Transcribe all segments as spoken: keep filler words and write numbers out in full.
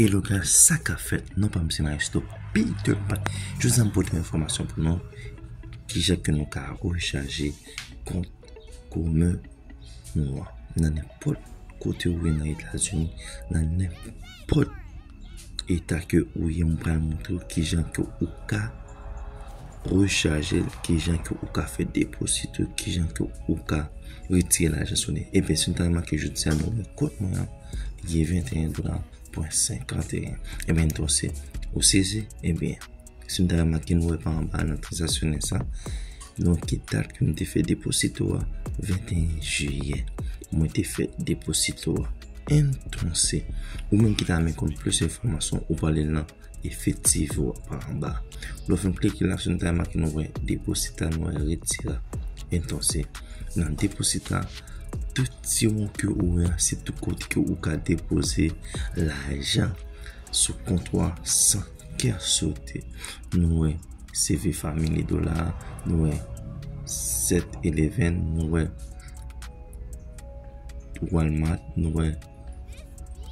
Hello guys, sa k ap fèt? Non pa m se Maestro Peter Pan. Jodi a m pote yon enfòmasyon pou nou. Kijan ke nou ka rechaje kont komen nou an nan nenpòt kote ou ye nan Etazini, nan nenpòt eta ke ou ye, m pral montre w kijan ke ou ka rechaje l, kijan ke ou ka fè depozito, kijan ke ou ka retire lajan sou li. Ebyen, si nou ta remake jodi a, nou wè kont mwen an, li gen venteyen dola pwen senkanteyen. Ebyen, entonse, ou sezi? Ebyen, si nou ta remake, nou wè pa anba nan tranzaksyonè sa, nou wè ki dat ke nou te fè depozito a, venteyen jiyè. Mwen te fè depozito a. Entonse, ou menm ki ta renmen konn plis enfòmasyon, ou prale nan efektivo a pa anba. Lè w fin klike la, si nou ta remake, nou wè depozita, nou wè retira. Entonse, nan depozita, tout ti won ke ou wè a, se tout kote ke ou ka depoze lajan sou kont ou a san kè sote. Nou wè C V Family Dollar, nou wè Seven Eleven, nou wè Walmart, nou wè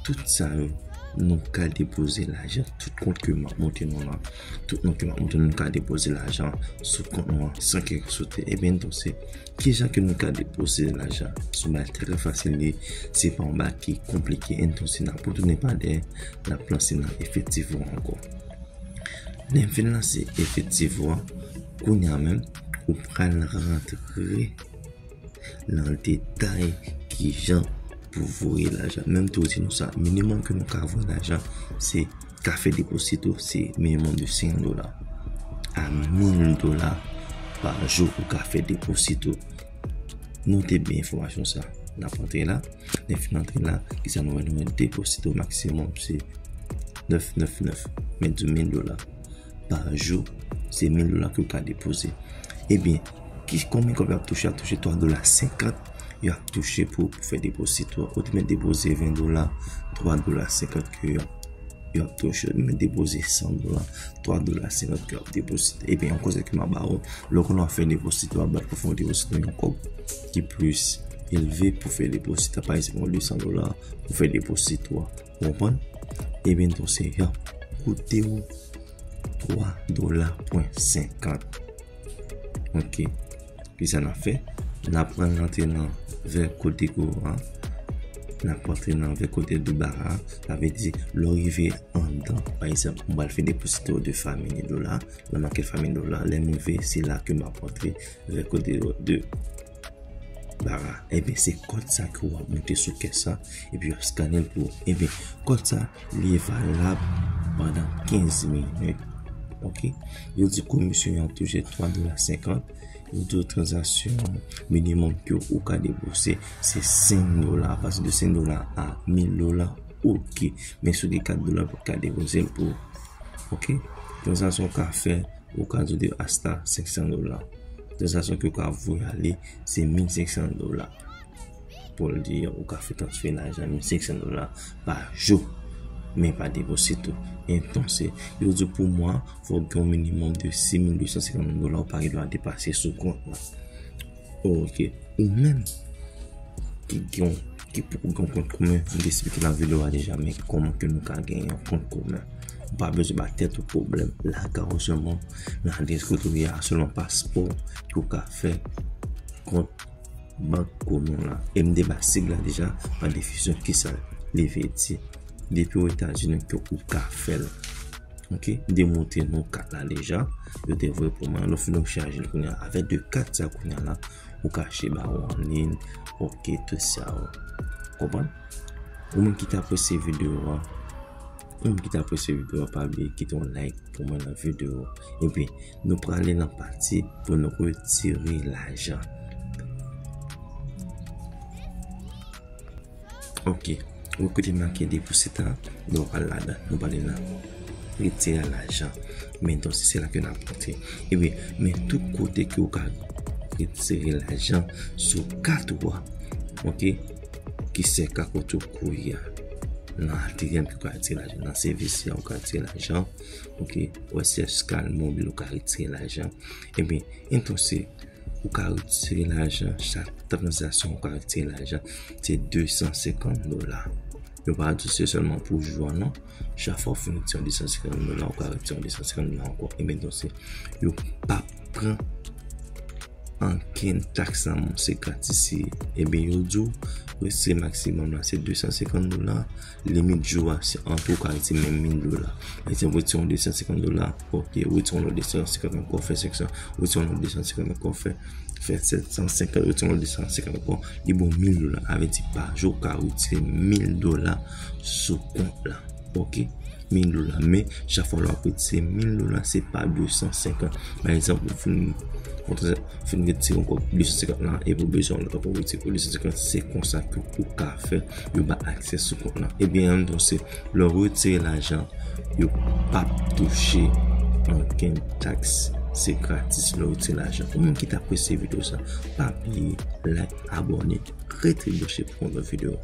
tout sa yo, nou ka depoze lajan, tout kont ke m ap montre nou la, tout non ke m ap montre nou, nou ka depoze lajan sou kont nou an san kè sote. Ebyen, entonse, kijan ke nou ka depoze lajan? Se yon bagay trè fasil, li, se pa yon bagay ki konplike. Entonse, n ap retounen pa dèyè, n ap lanse nan efektivo a ankò. Lè m fin lanse efektivo a, kounye a menm, ou pral rantre nan detay kijan pou voye lajan. Menm tou di nou sa, minimòm ke nou ka voye lajan, se ka fè depozito, se minimòm de senk dola a mil dola pa jou ou ka fè depozito. Note byen enfòmasyon sa. N ap antre la. Lè fin antre la, kisa nou wè? Nou wè depozito maksimòm se nèf nèf nèf, men di mil dola pa jou, se mil dola ke w ka depoze. Ebyen, ki, konbyen kòb y ap touche? Y ap touche twa dola senkant, y ap touche pou, pou fè depozito a. Ou te mèt depoze ven dola, twa dola senkant ke y ap, y ap touche. Ou te mèt depoze san dola, twa dola senkant ke y ap depoze. Ebyen, yon konsèy ke m ap ba ou, lè w konn w ap fè depozito a, bat pou fè yon depozito yon kòb ki plis elve pou fè depozito a. Pa egzanp, yon de san dola pou fè depozito a. Ou konprann? Ebyen, entonse, y ap koute w twa dola pwen senkant. Ok. Kisa n ap fè? N ap pran l antre nan vè kode gwo a. N ap antre nan vè kode de bara a. Sa vle di, lè w rive anndan, pa egzanp, m pral fè depozito de Family Dollar. Nan makèt Family Dollar, lè m rive, se la ke m ap antre vè kode de bara. Ebyen, se kòd sa ke w ap moute sou kès sa, epi y ap skannen l pou ou. Ebyen, kòd sa, li valab pandan kenz minit. Ok? Yo di komisyon an touche twa dola senkant. Yo di w tranzaksyon minimòm ke ou ka depoze, se senk dola. Apati de senk dola a mil dola, ok. Men si w gen kat dola, ou ka depoze l pou ou. Ok? Tranzaksyon w ka fè, ou ka di w de asta senk san dola. Tranzaksyon ke w ka voye ale, se mil senk san dola. Pou l di, ou ka fè transfè lajan mil senk san dola pa jou, men pa depozito. Entonse, yo di w pou mwa, fò w gen yon minimòm de sis mil de san senkant dola, ou pa gen dwa depase sou kont la. Ok, ou menm ki gen, ki poko gen kont komen, m te eksplike nan videyo a deja, men kòman ke nou ka gen yon kont komen. Ou pa bezwen ba tèt ou pwoblèm. Lakay ou sèlman, nan adrès kote ou ye a, sèlman paspò ke w ka fè kont bank komen la. E m te ba sig la deja, pa definisyon, kisa li vle di. Depi Ozetazini ke ou ka fè l. Ok, m te montre nou kat la deja. Yo te voye pou mwen. Lè w fin rechaje l kounye a, avèk de kat sa kounye a la, ou ka achte ba ou an liy. Ok, tout sa ou konprann. Ou menm ki t apresye videyo a, ou menm ki t apresye videyo a, pa bliye kite yon like pou mwen nan videyo a. Epi, nou prale nan pati pou nou retire lajan. Ok. Ou kote make depozita, nou pral ladan, nou prale nan retire lajan. Men entonse, se la ke n ap antre. Ebyen, men tout kote ke ou ka retire lajan sou kat ou a, ok, ki se ka kote ou kouri a. Nan A T M ke ou ka retire lajan, nan C V C a ou ka retire lajan, ok, Western Sky Mobile ou ka retire lajan. Ebyen, entonse, ou ka retire lajan, chak tranzaksyon ou ka retire lajan, se de san senkant dola. Yo pa di se sèlman pou jou a non. Chak fwa w fin retire yon de san senkant dola, ou ka retire yon de san senkant dola ankò. Ebyen, donk se, yo pa pran ankenn taks nan moun, se gratis li ye. Ebyen, yo di w retire maksimòm la se de san senkant dola. Limit jou a se antre, ou ka retire menm mil dola. Egzanp, retire yon de san senkant dola, ok, retire yon lòt de san senkant ankò, fè senk san, retire yon lòt de san senkant ankò, fè fè sèt san senkant, retire yon lòt de san senkant ankò, li ba w mil dola. Sa vle di pa jou ou ka retire mil dola sou kont la. Ok? Mil dola. Men, chak fwa lè w ap retire mil dola, se pa de san senkant. Pa egzanp, ou fin, ou fin retire ankò de san senkant la, epi ou bezwen yon lòt ankò, ou retire pou de san senkant, se konsa ke ou ka fè, yo ba aksè sou kont la. Ebyen, an nou se, lè w retire lajan, yo p ap touche ankenn taks. Se gratis lè w retire lajan. Pou moun ki t apresye videyo sa, pa bliye like, abòne, rete branche pou yon lòt videyo.